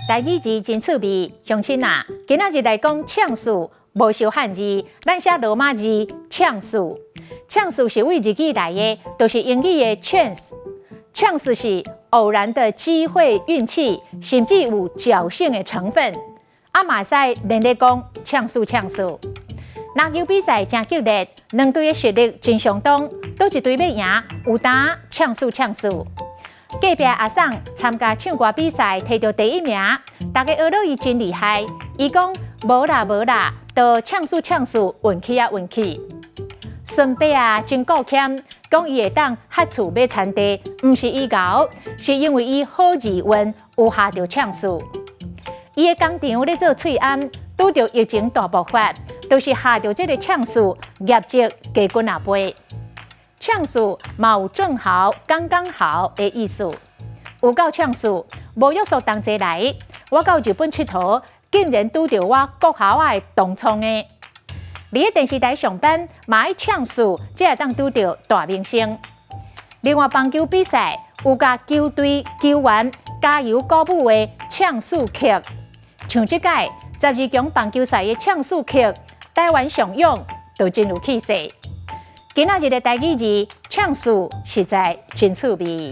台語字真趣味，鄉親啊，今仔日來講嗆數，無相漢字，咱寫羅馬字嗆數。嗆數是對日語來的，就是英語的 chance。chance 是偶然的機會、運氣，甚至有僥倖的成分。啊，嘛會使連咧講嗆數嗆數。籃球比賽誠激烈，兩隊的實力真相當，佗一隊欲贏，有當嗆數嗆數。隔壁阿桑參加唱歌比賽，提著第一名，大家學落伊真厲害。伊講無啦無啦，都嗆數嗆數，運氣啊運氣。孫伯啊真顧儉，講伊會當合厝買田地，毋是伊𠢕，是因為伊好字運有下著嗆數。伊的工廠咧做喙罨，拄著疫情大爆發，就是下著這个嗆數，業績加幾若倍。嗆數嘛有正好、剛剛好的意思。有夠嗆數，無約束同齊來。我到日本𨑨迌，竟然拄著我國校仔的同窗的。佇咧電視台上班，嘛愛嗆數，才會當拄著大明星。另外，棒球比賽有共球隊球員加油鼓舞的嗆數曲，像這屆12強棒球賽的嗆數曲，台灣上勇就真有氣勢。今仔日的台語字嗆數實在真趣味。